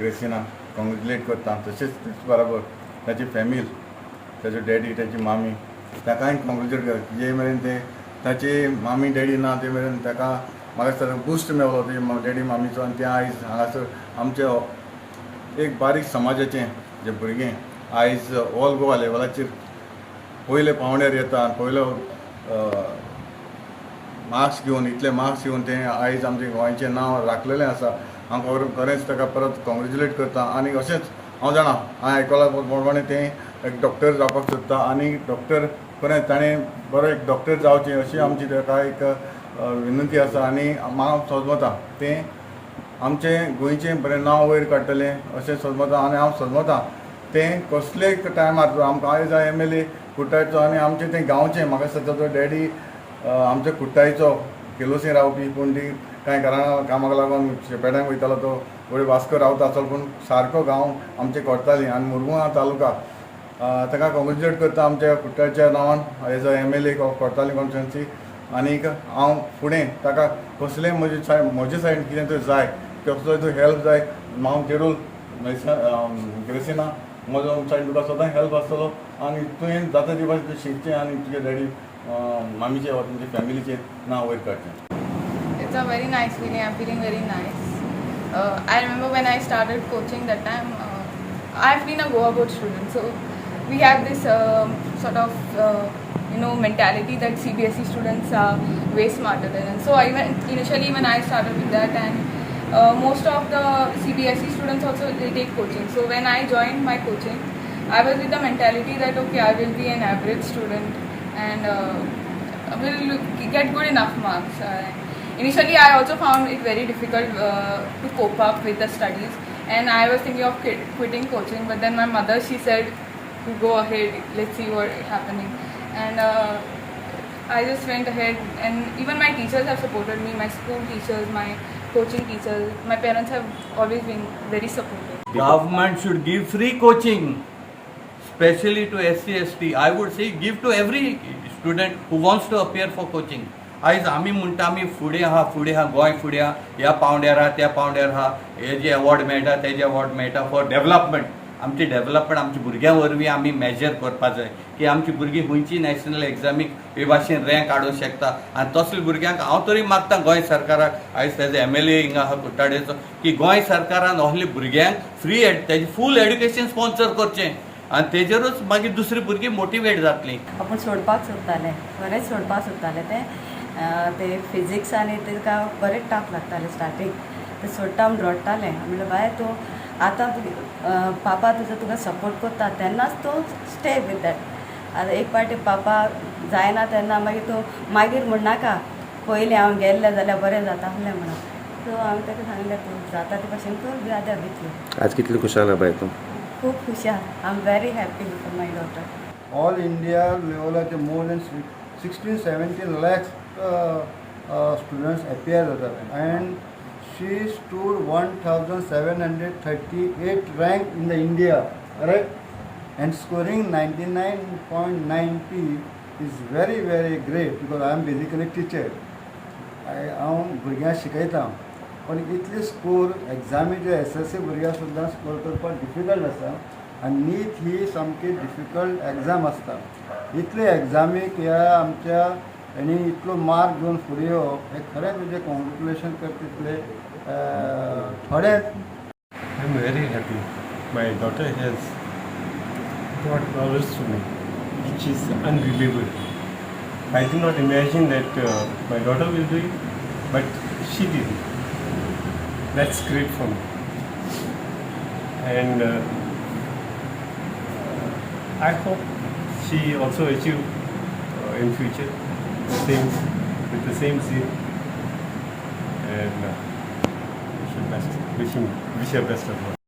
ग्रेसिना congratulate करता. तशेंच तेच बराबर ताची फॅमिली, ताचो डॅडी, ताची मामी, ताकाय कॉंग्रेच्युलेट करता. जे मेरेन ते ताची मामी डॅडी ना ते मेरेन ताका म्हाका दिसता बुस्ट मेवलो ते डॅडी मामीचो आनी ते आयज हांगासर आमचे एक बारीक समाजाचें जे भुरगें आयज ऑल गोवा लेवलाचेर पयले पावंड्यार येता आनी पयलो मार्क्स घेवन, इतले मार्क्स घेवन तें आयज आमचें गोंयचें नांव राखलेलें आसा. हांव खरेंच ताका परत कॉंग्रेच्युलेट करता आनी अशेंच हांव जाणा, हांवें आयकलां प्रमाणें तें एक डॉक्टर जावपाक सोदता आनी डॉक्टर खरेंच ताणें बरो एक डॉक्टर जावचें अशी आमची ताका एक विनंती आसा. आनी म्हाका समजता तें आमचें गोंयचें बरें नांव वयर काडटलें अशें समजता. आनी हांव समजता तें कसलेय टायमार आमकां आयज एमएलए कुट्टायचो आनी आमचें तें गांवचें, म्हाका दिसता ताचो डॅडी आमच्या कुट्टायचो केलोसी रावपी, पूण ती कांय कारणां कामाक लागून शेपेड्यांक वयतालो. तो वयर वास्को रावता आसलो, पूण सारको गांव आमचे करताली आनी मुरगांव तालुका ताका कॉंग्रेच्युलेट करता आमच्या कुट्टायच्या नांवान as a MLA Cortalim constituency. आनीक हांव फुडें ताका कसलेय म्हजे सायड कितें तरी जाय, कसलो तरी हेल्प जाय, हांव जरूर ग्रेसिना, म्हजो सायड तुका सदां हेल्प आसतलो. आनी तुवें जाता ती भाशेन तूं शिकचें आनी तुजे डॅडी मामीचें वा तुमच्या फॅमिलीचें नांव वयर काडचें. It's a very nice feeling. I'm feeling very nice. I remember when I started coaching that time, I've been a Goa board student, so we have this sort of mentality that CBSE students are way smarter than us. So I went initially when I started with that, and most of the CBSE students also, they take coaching. So when I joined my coaching, I was with the mentality that, okay, I will be an average student and will get good enough marks. Initially, I also found it very difficult to cope up with the studies, and I was thinking of quitting coaching. But then my mother, she said, "Go ahead, let's see what happening." And I just went ahead, and even my teachers have supported me. My school teachers, my coaching teachers, my parents have always been very supportive. Government should give free coaching, especially to SC, ST. I would say give to every student who wants to appear for coaching. आयज आमी म्हणटा आमी फुडें आहा, फुडें आहा, गोंय फुडें आहा, ह्या पावंड्यार आहा, त्या पावंड्यार आहा, हे जे अवॉर्ड मेळटा, तेजे अवॉर्ड मेळटा फॉर डेव्हलपमेंट. आमची डेव्हलपमेंट आमच्या भुरग्यां वरवीं आमी मेजर करपा जाय की आमची भुरगीं खंयची नॅशनल एग्जामीक हे भाशेन रँक हाडूंक शकता. आनी तसल्या भुरग्यांक हांव तरी मागता गोंय सरकाराक, आयज तेजो एमएलए हिंगा आहा कुट्टाडेचो, की गोंय सरकारान असल्या भुरग्यांक फ्री तेजें फूल एड्युकेशन स्पॉन्सर करचें आनी तेजेरूच मागीर दुसरीं भुरगीं मोटिवेट जातलीं. आपूण सोडपाक सोदतालें, खरेंच सोडपाक सोदतालें तें. ते फिजिक्स आनी ताका बरें टफ लागतालें स्टार्टींग. तें सोडटा म्हूण रडटालें. म्हणलें, बाय, तूं आतां पापा तुजो तुका सपोर्ट करता तेन्नाच तूं स्टे विथ that. आतां एक पावटी पापा जायना तेन्ना मागीर तूं मागीर म्हणनाका पयलीं हांव गेल्लें जाल्यार बरें जाता आहलें म्हणून. सो हांवें ताका सांगलें, तूं जाता ते भाशेन कर, we are there with you. आज कितली खुशाल आहा बाय तूं? खूब खुश आहा. I am very happy for my daughter. All India लेवलाचे more than 16 17 lakhs students appear जातात and she stood 1738 rank in the India, right, and scoring 99.90 is very, very great because I am basically teacher. हांव भुरग्यांक शिकयता, पण इतले score एग्जामीचे SSC भुरग्यांक सुद्दां score करपाक difficult आसा आनी नीट ही सामकी डिफिकल्ट एग्जाम आसता. इतले एग्जामीक ह्या आमच्या हेणी इतलो मार्क घेवन फुडें येवप हें खरेंच म्हणजे कॉंग्रेच्युलेशन करता तितलें थोडेंच. I am very happy. My daughter has brought flowers to me, which is unbelievable. I did not imagine that my daughter will do it, but she did it. That's great for me. And I hope she also achieve in future the same with the same zeal. And wish her best of luck.